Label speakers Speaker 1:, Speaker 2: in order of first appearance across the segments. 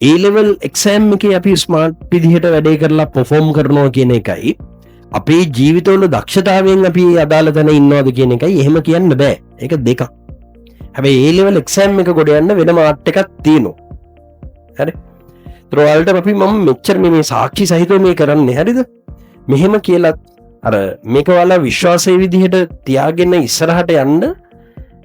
Speaker 1: ඒ level exam එකේ අපි smart විදිහට වැඩේ කරලා පර්ෆෝම් කරනවා කියන එකයි, අපේ ජීවිතවල දක්ෂතාවයෙන් අපි අදාළ තැන ඉන්නවද කියන එකයි එහෙම කියන්න බෑ. ඒක දෙකක්. හැබැයි ඒ ලෙවල් එක්සෑම් එක ගොඩ යන්න වෙනම ආර්ට් එකක් තියෙනවා. හරි. ඒතර ඔයාලට අපි මම මෙච්චර මේ සාක්ෂි සහිතව මේ කරන්නේ, හරිද? මෙහෙම කියලත් අර මේක ඔයාලා විශ්වාසයේ විදිහට තියාගෙන ඉස්සරහට යන්න,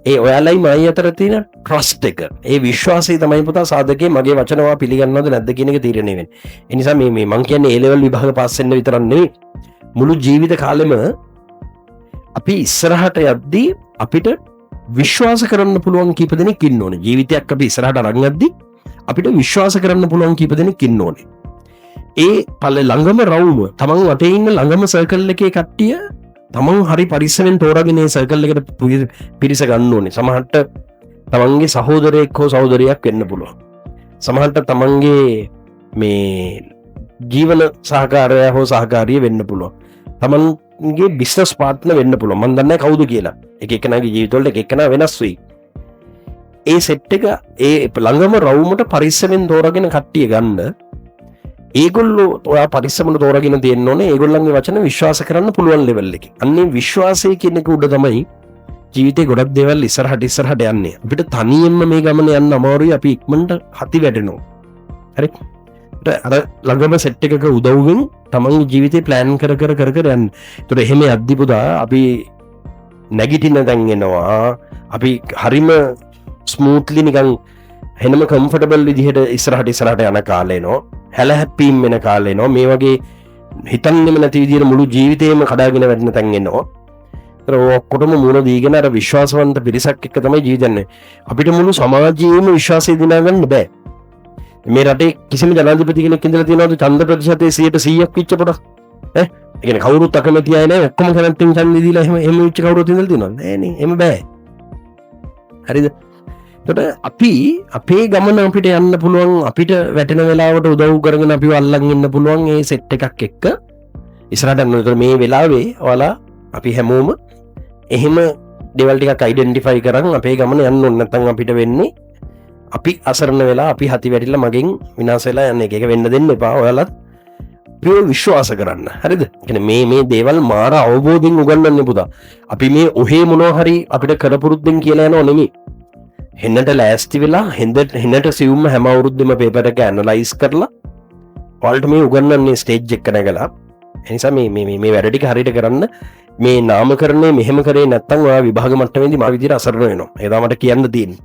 Speaker 1: ඒ ඔයාලයි මයි අතර තියෙන ට්‍රස්ට් එක, ඒ විශ්වාසය තමයි පුතා සාධකේ මගේ වචන ඔයා පිළිගන්නවද නැද්ද කියන එක තීරණය වෙන්නේ. ඒ නිසා මේ මේ මං කියන්නේ ඒ ලෙවල් විභාග පාස් වෙන්න විතරක් නෙවෙයි, මුළු ජීවිත කාලෙම අපි ඉස්සරහට යද්දී අපිට විශ්වාස කරන්න පුළුවන් කීප දෙනෙක් ඉන්න ඕනේ. ජීවිතයක් අපි ඉස්සරහට අරන් යද්දී අපිට විශ්වාස කරන්න පුළුවන් කීප දෙනෙක් ඉන්න ඕනේ. ඒ පළ ළඟම රවුම, තමන් වටේ ඉන්න ළඟම සර්කල් එකේ කට්ටිය තමන් හරි පරිස්සමෙන් තෝරාගෙන ඒ සර්කල් එකට පිරිස ගන්න ඕනේ. සමහරට තමන්ගේ සහෝදරයෙක් හෝ සහෝදරියක් වෙන්න පුළුවන්. සමහරට තමන්ගේ මේ ජීවන සහකාරයා හෝ සහකාරිය වෙන්න පුළුවන්. තමන්ගේ බිස්නස් පාර්ට්නර් වෙන්න පුළුවන්. මං දන්නේ නැහැ කවුද කියලා. එක එකනාගේ ජීවිතවලට එක එකනා වෙනස් වෙයි. ඒ සෙට් එක, ඒ ළඟම රවුමට පරිස්සමෙන් තෝරාගෙන කට්ටිය ගන්න. ඒගොල්ලෝ ඔයා පරිස්සමට තෝරාගෙන තියෙන්න ඕනේ ඒගොල්ලන්ගේ වචන විශ්වාස කරන්න පුළුවන් ලෙවල් එකේ. අන්නේ විශ්වාසය කියන එක උඩ තමයි ජීවිතේ ගොඩක් දේවල් ඉස්සරහට ඉස්සරහට යන්නේ. අපිට තනියෙන්ම මේ ගමන යන්න අමාරුයි. අපි ඉක්මනට හති වැටෙනවා. හරි. අර ළඟම සෙට් එකක උදව්වෙන් තමන්ගේ ජීවිතේ ප්ලෑන් කර කර කර කර යන්න. ඒතර එහෙම යද්දි පුතා අපි නැගිටින තැන් එනවා. අපි හරිම ස්මූත්ලි නිකන් හෙනම කම්ෆර්ටබල් විදිහට ඉස්සරහට ඉස්සරහට යන කාලේ එනවා. හැල හැප්පීම් වෙන කාලේ එනවා. මේ වගේ හිතන්නෙම නැති විදිහට මුළු ජීවිතේම කඩාගෙන වැටෙන තැන් එනවා. ඒතර ඔය ඔක්කොටම මුණ දීගෙන අර විශ්වාසවන්ත පිරිසක් එක්ක තමයි ජීවිත යන්නේ. අපිට මුළු සමාජයේම විශ්වාසය දිනා ගන්න බෑ. මේ රටේ කිසිම ජනාධිපති කෙනෙක් ඉඳලා තියෙනවද ඡන්ද ප්‍රතිශතය 100%ක් වෙච්ච පොඩක්? ඈ, ඒ කියන්නේ කවුරුත් අකමැති අය නෑ, ඔක්කොම කැමැත්තෙන් ඡන්දෙ දීලා එහෙම එහෙම වෙච්ච කවුරුත් ඉඳලා තියෙනවද? නෑ නේ, එහෙම බෑ. හරිද? එතකොට අපි අපේ ගමන අපිට යන්න පුළුවන්, අපිට වැටෙන වෙලාවට උදව් කරගෙන අපිව අල්ලන් ඉන්න පුළුවන් ඒ සෙට් එකක් එක්ක ඉස්සරහට යන්න. එතකොට මේ වෙලාවේ ඔයාලා අපි හැමෝම එහෙම දේවල් ටිකක් අයිඩෙන්ටිෆයි කරන් අපේ ගමන යන්න ඕනේ. නැත්නම් අපිට වෙන්නේ අපි අසරණ වෙලා, අපි හති වැටිලා මගෙන් විනාශ වෙලා යන එක. ඒක වෙන්න දෙන්න එපා. ඔයාලත් අපිව විශ්වාස කරන්න. හරිද? ඒ කියන්නේ මේ මේ දේවල් මාර අවබෝධයෙන් උගන්වන්නේ පුතා. අපි මේ ඔහේ මොනවා හරි අපිට කරපුරුද්දෙන් කියලා යනව නෙමෙයි. හෙන්නට ලෑස්ති වෙලා හෙන්නට සියුම්ම හැම අවුරුද්දෙම පේපර් එක ඇනලයිස් කරලා ඔයාලට මේ උගන්වන්නේ ස්ටේජ් එක නැගලා. ඒ නිසා මේ මේ මේ වැඩ ටික හරියට කරන්න. මේ නාමකරණය මෙහෙම කරේ නැත්නම් ඔයා විභාග මට්ටමේදී මා විදිහට අසරණ වෙනවා. ඒ තමයි මට කියන්න තියෙන්නේ.